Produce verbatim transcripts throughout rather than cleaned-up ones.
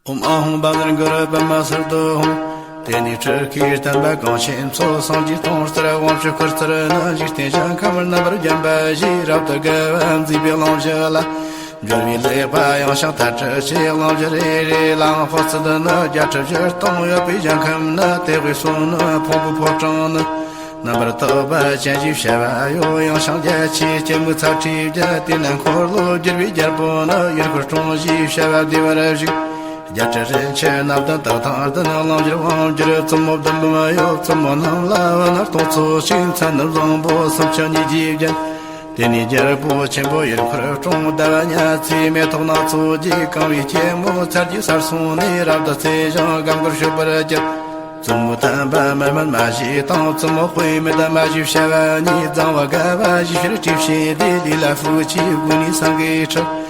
ཨོཾ་ཨཱཿཧཱུྃ་བཛྲ་གུ་རུ་པདྨ་སིདྡྷི་ཧཱུྃ། དེ་ནས་ཁྲི་ཁའི་བསྟན་པ་གངས་ཆེན་མཚོ། སངས་རྒྱས་སྟོང་གསལ་དབང་ཕྱུག་སྐུ་སྩལ་ནི། འཇིག་རྟེན་ཞིང་ཁམས་རྣམ་པར་བརྒྱན་པ་ཞིག་རབ་ཏུ་དགའ་བ་མཛེས་པའི་གླིང་བཞི་ལ། འབྱོར་བའི་ལེགས་པ་ཡང་ཞིང་ཐལ་འཕྲད་ཅིང་། གླིང་བཞི་རེ་རེ་ལའང་དཔག་ཚད་ནི་བརྒྱད་ཁྲི་བཞི་སྟོང་ཡོད་པའི་ཞིང་ཁམས་ནི། དེ་དབུས་སུ་ནི་ཕུང་པོའི་ཕོ་བྲང་ནི། རྣམ་པར་དག་པ་ཅན་ཞེས་བྱ་བ་ཡོད། ཡང་ཞིང་རྒྱ་ཆེའི་སྐྱེད་མོས་ཚལ་ཁྲི་བརྒྱད། དེ་ན་འཁོར་ལོས་སྒྱུར་བའི་རྒྱལ་པོ་ནི། ཡུལ་འཁོར་སྲུང་ཞེས་བྱ་བ་བདེ་བར་བཞུགས། རྒྱལ་སྲས་རིན་ཆེན་སྣ་བདུན་དག་དང་ལྡན། གླིང་བཞིར་དབང་བསྒྱུར་བཙུན་མོ་བདུན་འབུམ་ཡོད། བཙུན་མོ་རྣམས་ལ་བུ་ནོར་སྟོང་ཚོ་ཞིང་། མཚན་ནི་བཟང་པོ་སུམ་ཅུ་སོ་གཉིས་ཀྱིས་བརྒྱན། དེ་ནས་རྒྱལ་པོ་ཆེན་པོ་ཡུལ་འཁོར་སྲུང་ཟླ་བ་ཉི་ཚེ་མེ་ཏོག་སྣ་ཚོགས་ཀྱིས་གང་བའི་སྐྱེད་མོས་ཚལ་གྱི་སར་སོང་ནས། རབ་ཏུ་རྩེ་ཞིང་དགའ་མགུར་ཤོད་པར་གྱུར། བཙུན་མོ་དམ་པ་མ་སྨད་མ་ཞེས་དང་། བཙུན་མོ་དཔེ་མེད་མ་ཞེས་བྱ་བ་གཉིས། མཛངས་པ་དགའ་བ་ཞེས་བྱར་བཀྲ་ཤིས་འདི། ལུས་ལ་ཕུག་ཅིང་སྒོ་ནས་སེང་གེའི་ཁྲི།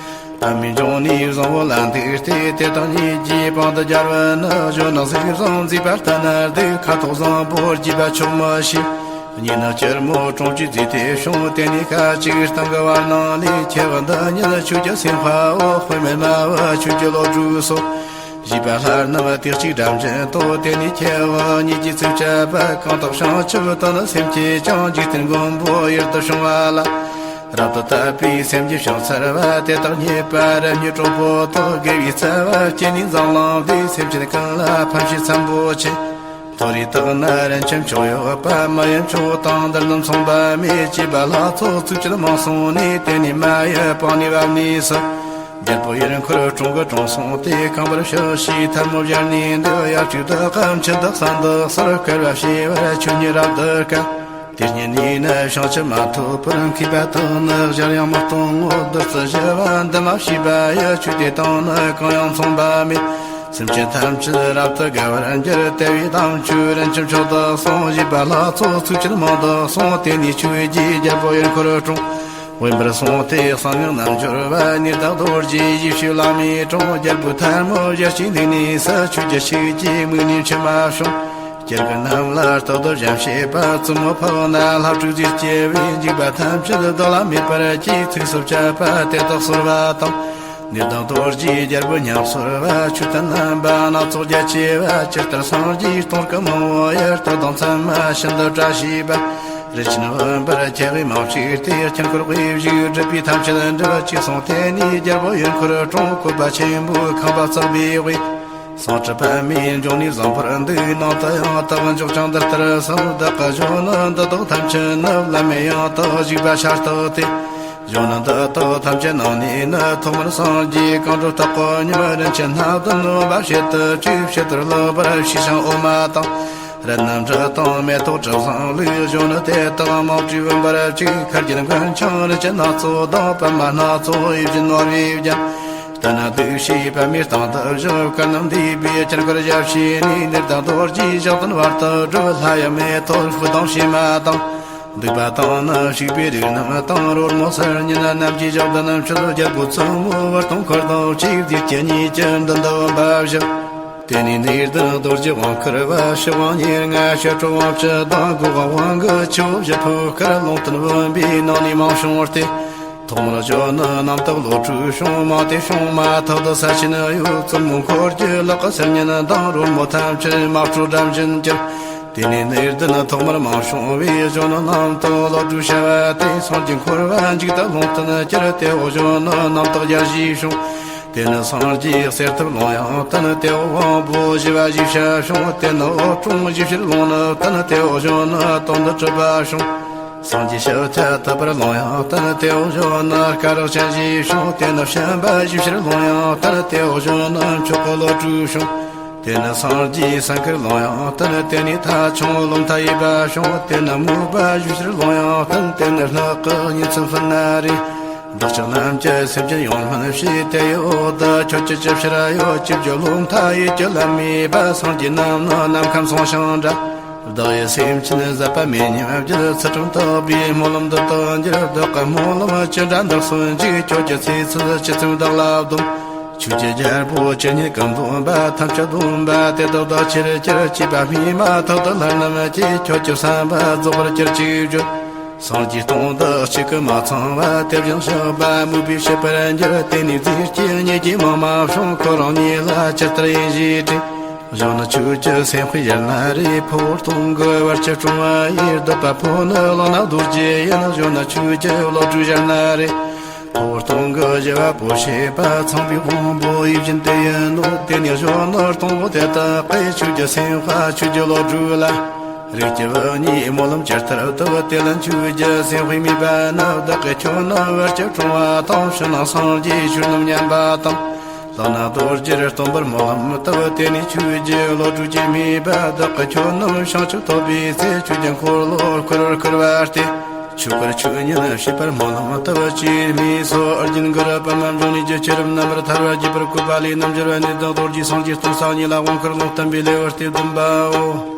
པདྨའི་འབྱུང་གནས་བཟང་པོ་ལ་འདུག་སྟེ། དེ་དག་ཉིད་ཀྱི་དཔང་དུ་སྦྱར་བ་ནི། གཞོན་ནུ་གཟུགས་བཟང་མཛེས་པ་ལྟ་ན་སྡུག་ཁ་དོག་བཟང་པོ་རྒྱས་པ་ཆོག་མི་ཤེས། གཉིས་ནི་སྐྱེད་མོས་གྲོང་ཁྱེར་མཛེས་ཏེ་བྱུང་། དེ་ནས་ཁ་ཅིག་སྟེང་གི་བར་སྣང་ལས། ཁྱེའུ་འདི་ཉིད་ཁྱོད་ཀྱི་སེམས་དཔའ་བོ། དཔེ་མེད་མ་བུ་ཁྱོད་ཀྱི་བློ་གྲོས་སོ། བཞེས་པ་ལྷ་རྣམས་དེ་གཅིག་སྒྲ་འབྱིན་ཏོ། དེ་ནས་ཁྱེའུ་གཉིས་ཀྱིས་ཚིགས་བཅད་པ། གང་དག་བྱང་ཆུབ་ཏུ་ནི་སེམས་བསྐྱེད་ཅིང་། འཇིག་རྟེན་མགོན་པོ་ཡུལ་དུ་བྱུང་བ་ལ། རབ་ཏུ་དད་པའི་སེམས་ཀྱིས་བྱང་ཚར་བ། དེ་དག་རྙེད་པར་རབ་བརྙེས་གྲོགས་པོ་དང་། དགེ་བའི་རྩ་བ་བསྐྱེད་ནས་འཛམ་གླིང་འདིའི། སེམས་ཅན་ཀུན་ལ་ཕན་བྱེད་མཚན་པོ་ཆེ། མཐོ་རིས་དག་ན་རིན་ཆེན་མཆོག་ཡོད་པ། མི་ཡི་མཆོག་དང་འདི་རྣམས་མཚུངས་པ་མེད། ཅེས་པ་ལྷ་ཚོགས་ཚིགས་བཅད་མང་གསུངས་ནས། དེ་ནས་མ་ཡི་པང་ནས་བབས་ནས་སུ། རྒྱལ་པོ་ཡུལ་འཁོར་སྲུང་གི་དྲུང་སོང་སྟེ། གང་བར་ཕྱག་བྱས་ཐལ་མོ་སྦྱར་ནས་འདུག་ཡར་གཅིག་ཏུ་ཁ་ཕྱིར་ཏུ་ས་འདི་སར། བསྐལ་པ་བྱེ་བ་ཆོས་ཉིད་རབ་ཏུ་དཀའ། དེ་སྙེད་ནས་ནི་བྱང་ཆུབ་མ་ཐོབ་པར། མཁས་པ་དག་ནི་གཞན་ཡང་མི་གཏོང་ངོ་། བདུད་རྩི་ཞི་བ་འདི་མ་བྱས་པ་ཡི། ཆོས་དེ་དང་ནི་གང་ཡང་མཚུངས་པ་མེད། སེམས་ཅན་ཐམས་ཅད་རབ་ཏུ་དགའ་བར་འགྱུར། དེ་བས་དམ་ཆོས་རིན་ཆེན་མཆོག་ཏུ་གསུངས། ཞེས་པ་ལྷ་ཚོགས་ཚིགས་བཅད་མང་དུ་གསུངས། དེ་ནས་ཆོས་རྗེ་རྒྱལ་པོ་ཡུལ་འཁོར་སྲུང་། དབེན་པར་སོང་སྟེ་གསང་སྔགས་རྣལ་འབྱོར་བ། གནས་བདག་རྡོ་རྗེ་ཡེ་ཤེས་བླ་མའི་དྲུང་། རྒྱལ་པོའི་ཐལ་མོ་སྦྱར་ཅིང་འདུག་ནས་སུ། ཆོས་ཀྱི་ཤུགས་ཀྱིས་མིག་ནས་མཆི་མ་བྱུང་། སྐྱེ་རྒ་རྣམས་ལ་རྟག་ཏུ་བྱམས་བྱེད་པ། བཙུན་མོ་འཕགས་ན་ལྷ་དྲུག་རྫས་སྐྱེ་བས། འཇིགས་པ་ཐམས་ཅད་བདག་ལ་མེད་པར་གྱིས། ཚིགས་སུ་བཅད་པ་དེ་དག་གསོལ་བ་དང་། གནས་བདག་རྡོ་རྗེ་རྒྱལ་པོ་ཉག་གསོལ་བ། མཆོད་རྟེན་རྣམ་པ་སྣ་ཚོགས་རྒྱ་ཆེ་བ། ཇི་ལྟར་སངས་རྒྱས་སྟོང་སྐུ་མང་བོ་ཡི། རྟགས་དང་མཚན་མ་ཤིན་ཏུ་བཀྲ་ཤིས་པ། རིན་ཆེན་འོད་འབར་ཁྱེའུ་མང་ཞིག་སྟེ། དཀྱིལ་འཁོར་དབུས་བཞུགས་སྒྲུབ་པའི་ཐམས་ཅད་འགྲུབ། ཅེས་གསུངས་ཏེ་ནས་རྒྱལ་པོ་ཡུལ་འཁོར་སྲུང་། བཀོད་པ་ཆེན་པོས་ཁང་པ་བརྩེགས་པའི་དབུས། སྲུང་སྤྲུལ་པདྨའི་འབྱུང་གནས་བཟང་པོར་འདུག་ནང་དུ་ཡང་དག་འཇོག་ཅིང་འདི་ལྟར་གསུངས། བདག་གི་གཞོན་ནུ་འདི་དག་ཐམས་ཅད་ནི། བླ་མེད་ཡང་དག་བཞུགས་པ་ཤ་སྟག་སྟེ། གཞོན་ནུ་འདི་དག་ཐམས་ཅད་ནང་ནས་ནི། ཐོག་མར་སངས་རྒྱས་གང་འགྲོ་རྟག་གོ་སྙོམས། རིན་ཆེན་སྣ་བདུན་བུམ་པ་བྱད་དུ་བཅུག་ཕྱི་ལྟར་ལེགས་པར་ཕྱེ་ཞིང་འོ་མ་དང་། རལ་གྲི་དང་མེ་ཏོག་དྲི་བཟང་བླུགས། གཞོན་ནུ་དེ་དག་མང་པོས་བུམ་པར་བཅུག་ཁ་རྒྱན་མགོན་ཆང་རིན་ཆེན་སྣ་ཚོགས་དང་། པདྨ་སྣ་ཚོགས་གཡས་བརྒྱན་ནོར་བུས་བརྒྱན། བསྟན་ན་འདུག་ཅེས་པདྨའི་སྟེང་དུ་བཞུགས། བཀའ་རྣམས་འདུས་པའི་དཀྱིལ་འཁོར་ཞབས་ཕྱི་ནས། གནས་བདག་རྡོ་རྗེ་ཞག་བདུན་བར་དུ་སྒྲུབ། ལྷ་ཡི་མེ་ཏོག་ཕུད་དང་ཕྱེ་མ་དང་། བདུག་པ་དང་ནི་བྱུག་པའི་རིགས་རྣམས་དང་། རོལ་མོ་གསེར་ཉིད་རྣམས་ཀྱིས་ཞག་བདུན་མཆོད། རྒྱལ་པོ་བཙུན་མོ་བུ་སྟོང་འཁོར་དང་གཅིག་རྫས་སྐྱེད་ཉིད་ཀྱི་མདུན་དུ་བུམ་པ་བཞག་དེ་ནས་གནས་བདག་རྡོ་རྗེ་དབང་བསྐུར་བ། ཕྱི་དབང་ཉེར་ལྔ་ཞི་ཁྲོ་དབང་བཅུ་དང་། སྒོ་དབང་དབང་གི་ཆུ་བོ་བཞི་ཕུལ་བསྐུར། ལུང་བསྟན་བུམ་པའི་ནང་ནས་མང་བྱུང་སྟེ། ཐོག་མར་གཞོན་ནུ་རྣམ་དག་བློ་གྲོས་བྱུང་། མང་སྟེ་བྱུང་མ་ཐག་ཏུ་ས་ཆེན་གཡོས། བཙུན་མོ་འཁོར་གྱི་ལག་གི་གསེར་ཉིད་དང་། རོལ་མོ་ཐམས་ཅད་མ་སྤྲོས་སྒྲ་འབྱིན་གྱུར། དེ་ནས་གནས་བདག་ཐོག་མར་མང་བྱུང་བས། གཞོན་ནུ་རྣམ་དག་བློ་གྲོས་བྱ་བ་སྟེ། སངས་རྒྱས་འཁོར་བ་མཇུག་ཏུ་ལུང་བསྟན་གྱུར། དེ་འོག་གཞོན་ནུ་རྣམ་དག་རྒྱལ་བཞི་བྱུང་། དེ་ནི་སངས་རྒྱས་གསེར་ཐུབ་ལུང་ཡང་བསྟན། དེ་འོག་དབང་པོ་བཞི་པ་བཞི་བྱ་བྱུང་། དེ་ནི་འོད་སྲུང་བཞི་བྱེད་ལུང་ནི་བསྟན། དེ་འོག་གཞོན་ནུ་དོན་དུ་གྲུབ་པ་བྱུང་། སངས་རྒྱས་ཞབས་ཁྲ་ཐུབ་པར་ལུང་ཡང་བསྟན། དེ་འོག་གཞོན་ནུ་སྐ་རགས་ཅན་བཞི་བྱུང་། དེ་ནི་བྱམས་པ་བཞི་བྱེད་ལུང་ཡང་བསྟན། དེ་འོག་གཞོན་ནུ་མཆོག་གི་བློ་གྲོས་བྱུང་། དེ་ནི་སངས་རྒྱས་སེང་གེར་ལུང་ཡང་བསྟན། དེ་ནས་ཐ་ཆུང་ལོ་མཐའ་ཡས་པ་བྱུང་། དེ་ནི་མོས་པ་བཞི་བྱེད་ལུང་ཡང་བསྟན། དེ་ནི་ལྷག་གི་གཉེན་ཚན་ཕུ་ན་རེ། བདག་ཅག་རྣམས་ཀྱི་སེམས་ཅན་ཡོངས་སྨིན་བྱས། དེ་ཡི་འོག་ཏུ་ཁྱོད་ཀྱི་ཅི་བྱར་ཡོད། ཅི་བརྗོད་ལོ་མཐའ་ཡས་ཀྱི་ལམ་མེད་པ། སངས་རྒྱས་རྣམས་ནི་ནམ་མཁའ་མཚུངས་ཤིང་འདྲ། བདག་ཡི་སེམས་ཅན་ཟད་པ་མེད་ཉིད་བརྒྱུད། ཚུལ་ཁྲིམས་དག་པའི་སྨོན་ལམ་འདི་དག་འགྱུར། བདག་གི་སྨོན་ལམ་ཅི་འདྲ་འདི་གསུངས་ཤིག་ཁྱོད་ཀྱི་ཚེ་ཚད་ཇི་ཙམ་བདག་ལ་འདོམས། ཆོས་ཀྱི་རྒྱལ་པོ་ཇི་སྙེད་ཀུན་འདོམས་པ། ཐམས་ཅད་སྡོམ་པ་དེ་དག་བདག་ཆེར་གྱུར། ཅེས་པ་སྨྲས་མ་ཐག་ཏུ་ལྷ་རྣམས་ཀྱིས་ཁྱོད་ཀྱི་བསམ་པ་རྫོགས་པར་གྱུར་ཅིག་བརྗོད། སངས་རྒྱས་སྟོང་དུ་གཅིག་གིས་མ་ཚང་བ། དེ་བཞིན་གཤེགས་པ་མོས་པས་བཤད་པར་འགྱུར། དེ་ནས་རྫས་སྐྱེས་ཉིད་ཀྱིས་མང་མང་བྱུང་། ཁོ་རང་ཉིད་ལ་ཇི་ལྟར་ཡིན་ཞེས་དྲིས། གཞུང་ནི་ཆོས་ཀྱི་སེམས་དཔའི་ཞལ་ན་རེ། ཕུ་བོ་སྟོང་གི་བར་གྱི་ཕྲེང་བ་ཡི། བསྡུ་བ་པོ་ནི་བླ་ན་རྡོ་རྗེ་ཡིན། གཞུང་ནི་ཆོས་ཀྱི་བློ་གྲོས་ཞལ་ན་རེ། ཕུ་བོ་སྟོང་གི་བཞི་པ་པོ་ཞེས་པ། ཚངས་པའི་དབང་པོ་ཡིད་བཞིན་དེ་ཡིན་ནོ། དེ་ནས་གཞུང་ནི་སྟོང་པོ་དེ་དག་གི། ཆོས་ཀྱི་སེམས་དཔའ་ཆོས་ཀྱི་བློ་གྲོས་ལ། རིགས་ཀྱི་བུ་གཉིས་སྨོན་ལམ་ཇི་ལྟར་བཏབ། དེ་ལ་ཆོས་ཀྱི་སེམས་དཔའི་མོས་པ་ནི། བདག་གིས་ཁྱོད་ནི་བར་གྱི་ཕྲེང་བ་དང་། ཕྱི་ནང་སངས་རྒྱས་ཆོས་རྣམས་མཉན་པ་དང་། བླ་ན་རྡོ་རྗེར་སྟོན་པར་སྨོན་ལམ་བཏབ། དེ་ནས་ཆོས་ཀྱི་བློ་གྲོས་ཀྱི་མོས་པ། བདག་གིས་ཁྱོད་རྣམས་བྱང་ཆུབ་ཐོབ་པའི་ཚེ། ཆོས་ཀྱི་འཁོར་ལོར་བསྐོར་བར་བསྐུལ་བ་སྟེ། ཆོས་སྐུར་ཆོས་ཉིད་བཤད་པར་སྨོན་ལམ་བཏབ། ཅེས་སྨྲས་སོ། ཨར་ཇུན་གུ་རུ་པདྨ་འབྱུང་གནས་ཀྱི་ཆོས་རབ་རྣམ་པར་ཐར་པ་རྒྱས་པར་བཀོད་པ་ལས། རྣལ་འབྱོར་པ་ནི་བདག་རྡོ་རྗེ་སངས་རྒྱས་སྟོང་གསལ་ཉིད་ལ་དབང་བསྐུར་ལུང་བསྟན་པའི་ལེའུ་སྟེ་བདུན་པའོ།